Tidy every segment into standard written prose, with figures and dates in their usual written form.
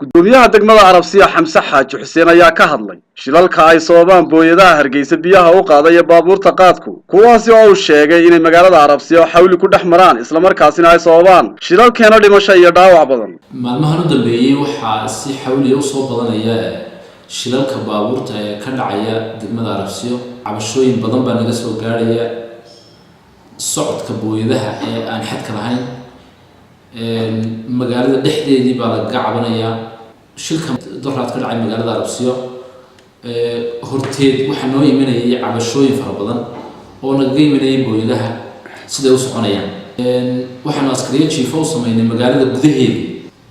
Gudoomiyaha degmada Arabsiya, Xamse Xaaji Xuseen, ayaa ka hadlay shilalka ay sababaan booyadaha Hargeysa biyaha u qaada iyo baabuurta qaadku, kuwaasi oo uu sheegay inay magaalada Arabsiya xawli ku dhex maraan, islamarkaasina ay sababaan shilal keeno dhimasho iyo dhaawac badan. Maalmahan u dambeeyey waxaa si xawliya usoo badanaya shilalka baabuurta ee ka dhacaya degmada Arabsiyo. Cabashooyin badan baa naga soo gaarhaya socodka booyadaha ee aan xadka lahayn. Magaalada dhexdeedii baa lagaga cabanayaa. Shilka doraad ka dhacay magaalada Arabsiyo horteed waxaa noo imanayay cabashooyin fara badan oo nagaga imanayay booyadaha siday u soconayaan. Waxaanu askariyo jiifo u sameynay magaalada gudaheeda.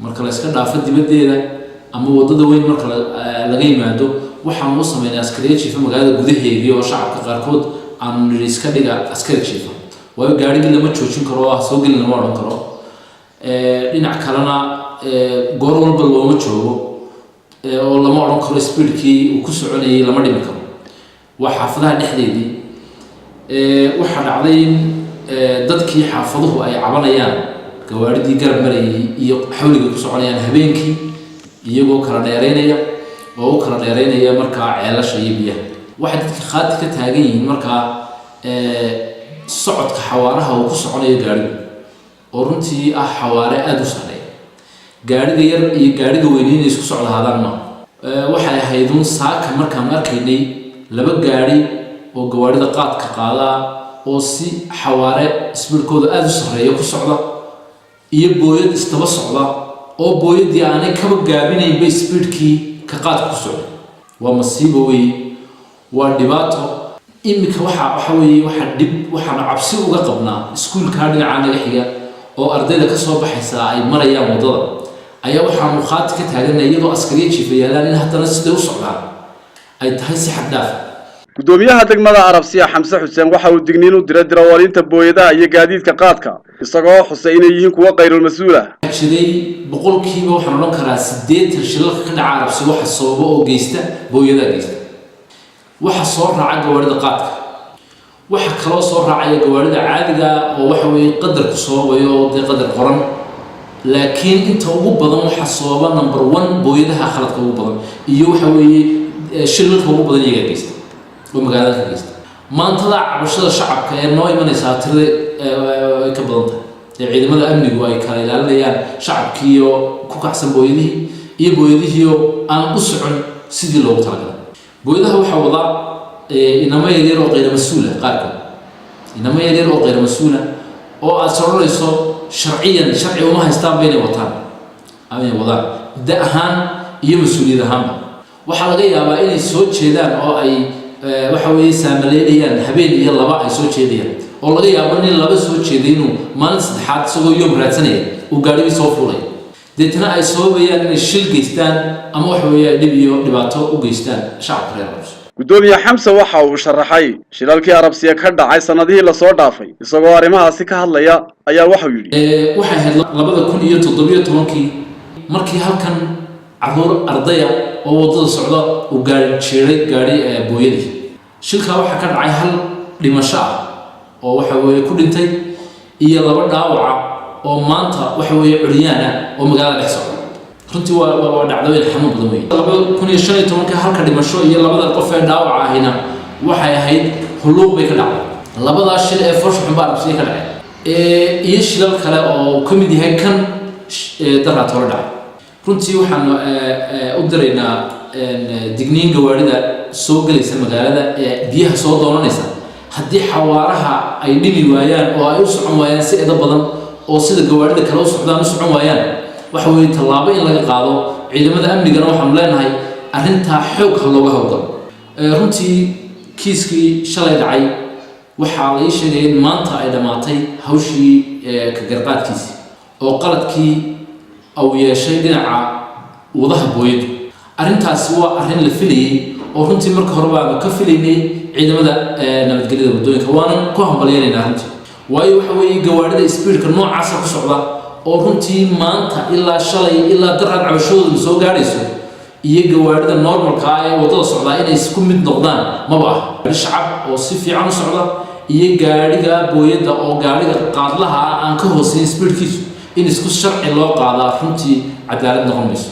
Marka la iska dhaafo dibaddeeda ama waddada weyn marka laga yimaado, waxaanu u sameynay askariyo jiifa magaalada gudaheedii, oo shacabka qaarkood aanu nidhi iska dhiga askari jiifa, waayo gaarigii lama joojin karo oo ah soo gelin lama odhan karo. Dhinac kalena goor walba looma joogo oo lama odhan karo speedkii uu ku soconayay lama dhimi karo, waa xaafadaha dhexdeedii. Waxaa dhacday in dadkii xaafaduhu ay cabanayaan gawaaridii garab marayay iyo xawligay ku soconayaan habeenkii, iyagoo kala dheeraynaya oo u kala dheeraynaya markaa ceelasha iyo biyaha. Waxay dadka khaati ka taagan yihiin markaa socodka xawaaraha uu ku soconayo gaarigu, oo runtii ah xawaare aada u sarreeya. Gaariga yar iyo gaariga weyni inay isku socda haadaan maaha. Waxay ahayd un saaka markaan arkaynay laba gaari oo gawaarida qaadka qaadaa oo si xawaare speedkooda aada u sarreeya ku socda iyo booyad istaba socda, oo booyadii aanay kaba gaabinaynba speedkii ka qaadka ku socday. Waa masiibo weeye, waa dhibaato. Iminka waxa weeye waxa dhib waxaanu cabsi uga qabnaa iskuulkaa dhinacaa naga xiga oo ardayda ka soo baxaysa ay marayaan waddada, ayaa waxaanu khaati ka taaganay iyadoo askariya jiifa yaalaan in haddana siday u socdaan ay tahay si xad dhaaf. Gudoomiyaha degmada Arabsiya, Xamse Xuseen, waxa uu digniin u diray dirawalinta booyadaha iyo gaadiidka qaadka, isagoo xusay inay yihiin kuwo qayrul mas-uul ah. Jiray 100%, waxaan odhan karaa 80, shilalka ka dhaca Arabsi waxa sababa oo geysta booyadaha geysta. Waxa soo raaca gawaarida qaadka, waxa kaloo soo raacaya gawaarida caadiga oo waxa weeye qadarku sababayo oo dee qadar qoran, laakiin inta ugu badan waxa sababa number one booyadaha. Khaladka ugu badan iyo waxa weeye shilalka ugu badan iyagaa geysta oo magaalada ka geysta. Maantada cabashada shacabka ee noo imanaysaa tirada ay ka badan tahay ee ciidamada amnigu ay kala ilaalinayaan shacabkiiyo ku kacsan booyadihii iyo booyadihiio aan u socon sidii loogu talagalay. Booyadaha waxaa wada inamo yaryar oo qayra mas-uula, qaarkood inamo yaryar oo qayra mas-uula oo aad soranayso sharciyan sharci uma haystaan ba inay wataan ama inay wadaan, da ahaan iyo mas-uuliyad ahaanba. Waxaa laga yaabaa inay soo jeedaan oo ay waxa weeye saamaleynayaan habeen iyo laba ay soo jeedayaan, oo laga yaabo nin laba soo jeeday inuu maalin saddexaad isagoo yoom raadsanaya uu gaadhigii soo fuulay, deetana ay sababayaan inay shil geystaan ama waxa weeye ay dhib iyo dhibaato u geystaan shacabka reer Arabs. Gudoomiye Xamse waxa uu sharaxay shilalkii Arabsiya ka dhacay sanadihii lasoo dhaafay. Isagoo arrimahaasi ka hadlaya ayaa waxau yidhi: Waxay ahayd 2017-kii markii halkan caruur ardaya oo waddada socda uu gaari jiiray gaari booyadii. Shilkaa waxaa ka dhacay hal dhimasho ah oo waxa weeye ku dhintay iyo laba dhaawaca oo maanta waxa weeye curyaan ah oo magaalada dhex socda. Runtii waa dhacdooyin xanuun badan weeye. 2015-ka halka dhimasho iyo labada qof ee dhaawaca ahina waxay ahayd Hulluuq bay ka dhacday. Labadaa shil ee foosha xunba Arabsiya ka dhacay iyo shilal kale oo ka mid yahay kan daraad hore dhacay. Runtii waxaanu u diraynaa digniin gawaarida soo gelaysa magaalada ee biyaha soo doonanaysa: haddii xawaaraha ay dhimi waayaan oo ay u socon waayaan si edo badan oo sida gawaarida kale u socdaan u socon waayaan, waxa weeye tallaabo in laga qaado. Ciidamada amnigana waxaanu leenahay arrintaa xoog ha looga howlgalo. Runtii kiiskii shalay dhacay waxaa la ii sheegaya in maanta ay dhammaatay hawshii ka garqaadkiisii oo qaladkii uu yeeshay dhinaca wadaha booyadu. Arrintaasi waa arrin la filayey oo runtii marka hore baanu ka filaynay ciidamada nabadgelyada waddooyinka, waanan ku hambalyaynaynaa runtii, waayo waxa weeye gawaarida speedka noocaasa ku socda oo runtii maanta ilaa shalay ilaa daraad cabashadooda soo gaadhayso iyo gawaarida normalka ah ee waddada socdaa inay isku mid noqdaan maba ah. Shacab oo si fiican u socda iyo gaadhiga booyadda oo gaadhiga qaadlaha ah aan ka hooseyn speedkiisu, in isku sharci loo qaadaa runtii cadaalad noqon mayso.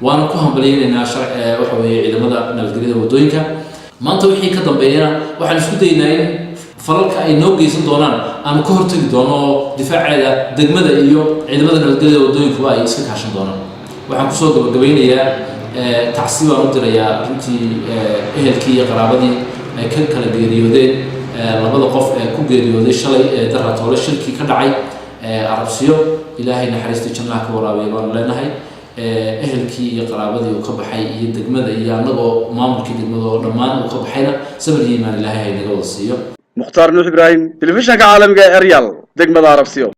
Waana ku hambalyaynaynaa waxa weeye ciidamada nabadgelyada waddooyinka. Maanta wixii ka dambeeyana waxaan isku daynaa in falalka ay noo geysan doonaan aanu ka hortegi doono, oo difaaceeda degmada iyo ciidamada nabadgelyada waddooyinkuba ay iska kaashan doonaan. Waxaan kusoo gabagabeynayaa, tacsi baan u dirayaa runtii ehelkii iyo qaraabadii ay ka kala geeriyoodeen labada qof ee ku geeriyooday shalay ee Daratoole shilkii ka dhacay Arabsiyo. Ilaahay naxariistii jannaha ka waraabiya baanu leenahay. Ehelkii iyo qaraabadii uu ka baxay iyo degmada iyo annagoo maamulkii degmada oo dhammaan uu ka baxayna, sabir iyo iimaan Ilaahay hay naga wada siiyo. Mukhtaar Nuux Ibraahim, telefishanka caalamiga ee Eryal, degmada Arabsiyo.